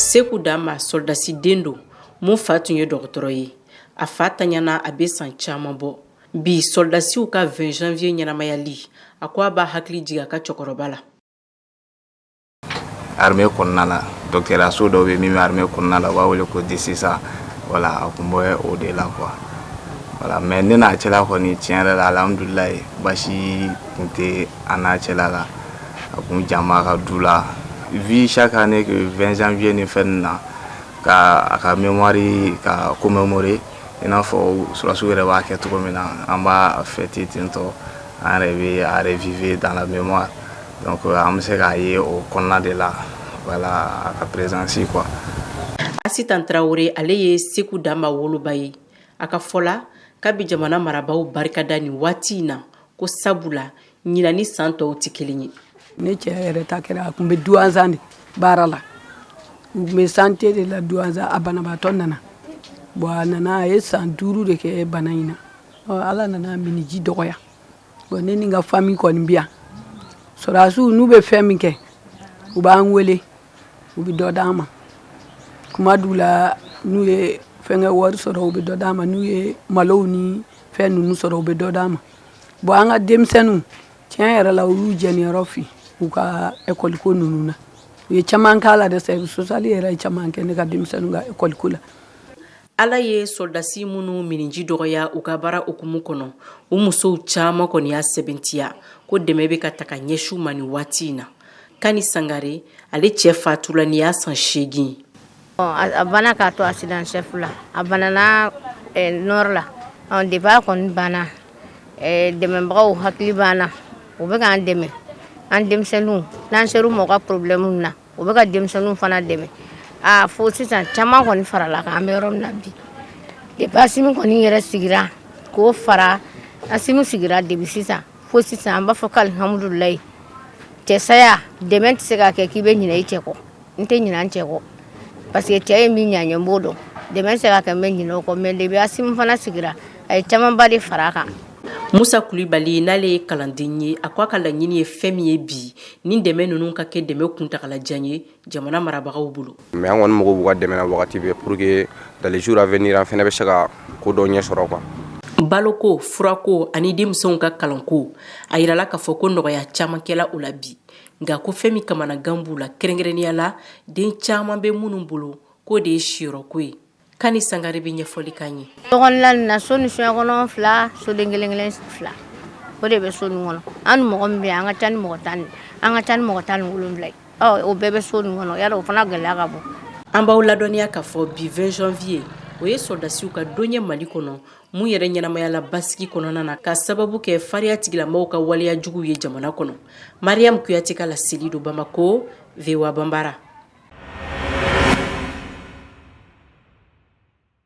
Seku Danba, sɔrɔdasi den don mun fa tun ye dɔgɔtɔrɔ ye. A fa taɲana a bɛ san caman bɔ. Bi sɔrɔdasiw ka 20 janvier ɲɛnamayali, a ko a b'a hakili jigin a ka cɛkɔrɔba la. Armée kɔnɔna la, dɔgɔtɔrɔso dɔ bɛ min bɛ armée kɔnɔna la, u b'a wele ko DCSA. Voilà, a tun bɛ o de la quoi. Voilà, mais ne n'a cɛla kɔni, tiɲɛ yɛrɛ la, alhamdulilayi, basi tun tɛ an n'a cɛla la. A kun jan b'a ka du la. Vu chaque année que 20 janvier ni fɛn ninnu na, ka a ka mémoire ka commémorer, i n'a fɔ sɔrɔdasiw yɛrɛ b'a kɛ cogo min na, an b'a fêter ten tɔ, an yɛrɛ bɛ a revivre dans la mémoire. Donc an bɛ se k'a ye o kɔnɔna de la, voilà, a ka présence quoi. Asitan Tarawele, ale ye Seku Danba woloba ye. A ka fɔ la k'a bɛ jamana marabaaw barikada nin waati in na, ko sabula ɲinan ni san tɔw tɛ kelen ye. Ne cɛ yɛrɛ ta kɛra, a tun bɛ Duwanzan de baara la, u tun bɛ santé de la Duwanzan. A banabaatɔ nana. Bon, a nana, a ye san 5 de kɛ bana in na. Ɔ, Ala nana miniji dɔgɔya. Bon, ne ni n ka famille kɔni bi yan. Sɔrɔdasiw n'u bɛ fɛn min kɛ, u b'an wele, u bɛ dɔ d'an ma. Kuma d'u la, n'u ye fɛnkɛ wari sɔrɔ, u bɛ dɔ d'an ma. N'u ye malow ni fɛn ninnu sɔrɔ, u bɛ dɔ d'an ma. Bon, an ka denmisɛnninw, tiɲɛ yɛrɛ la, u y'u jɛniyɔrɔ fi u ka ekɔliko ninnu na. U ye caman k'a la dɛ. Service social yɛrɛ ye caman kɛ ne ka denmisɛnninw ka ekɔliko la. Ala ye sɔrɔdasi minnu miniji dɔgɔya u ka baara hukumu kɔnɔ, u musow caman kɔni y'a sɛbɛntiya ko dɛmɛ bɛ ka ta ka ɲɛsin u ma nin waati in na. Kani Sangare, ale cɛ fatula nin y'a san 8. A banna k'a to accident chef la. A banana nord la. Depuis a kɔni banna, dɛmɛbagaw hakili b'an na, u bɛ k'an dɛmɛ. An denmisɛnninw, n'an ser'u ma u ka problème na, u bɛ ka denmisɛnninw fana dɛmɛ. Aa, fo sisan caman kɔni farala kan. An bɛ yɔrɔ min na bi, depuis Asimi kɔni yɛrɛ sigira k'o fara, Asimi sigira depuis sisan fo sisan, an b'a fɔ ko alihamudulilayi. Cɛsaya dɛmɛ tɛ se ka kɛ k'i bɛ ɲinɛ i cɛ kɔ. N tɛ ɲinɛ n cɛ kɔ, parce que cɛ ye min ɲɛ n ye, n b'o dɔn. Dɛmɛ tɛ se ka kɛ n bɛ ɲinɛ o kɔ, mais depuis Asimi fana sigira, a ye camanba de fara a kan. Musa Kulibali, n'ale ye kalanden ye, a ko a ka laɲini ye fɛn min ye bi, ni dɛmɛ ninnu ka kɛ dɛmɛ kuntagalajan ye jamana marabagaw bolo. Mais an kɔni mago b'u ka dɛmɛ na wagati bɛɛ pour que dans les jours à venir, an fana bɛ se ka ko dɔ ɲɛ sɔrɔ quoi. Baloko, furako ani denmisɛnw ka kalanko, a yirala k'a fɔ ko nɔgɔya caman kɛla o la bi. Nka ko fɛn min kamanagan b'u la, kɛrɛnkɛrɛnnenya la den caman bɛ minnu bolo, k'o de ye siyɔrɔko ye. Kani Sangare bɛ ɲɛfɔli k'an ye. Kɔnɔna nin na, so ni soɲɛkɔnɔ fila, soden kelen kelen fila, o de bɛ so nin kɔnɔ. An ni mɔgɔ min bɛ yan, an ka ca ni mɔgɔ 10, an ka ca ni mɔgɔ 17 ye. Ɔ, o bɛɛ bɛ so nin kɔnɔ. Yala o fana gɛlɛya ka bon. An b'aw ladɔnniya k'a fɔ bi 20 janvier, o ye sɔrɔdasiw ka don ye Mali kɔnɔ mun yɛrɛ ɲɛnamayala basigi kɔnɔna na, ka sababu kɛ fariya tigilamɔgɔw ka waleya juguw ye jamana kɔnɔ. Mariam Kuyate ka laseli don Bamako, VOA Banbara.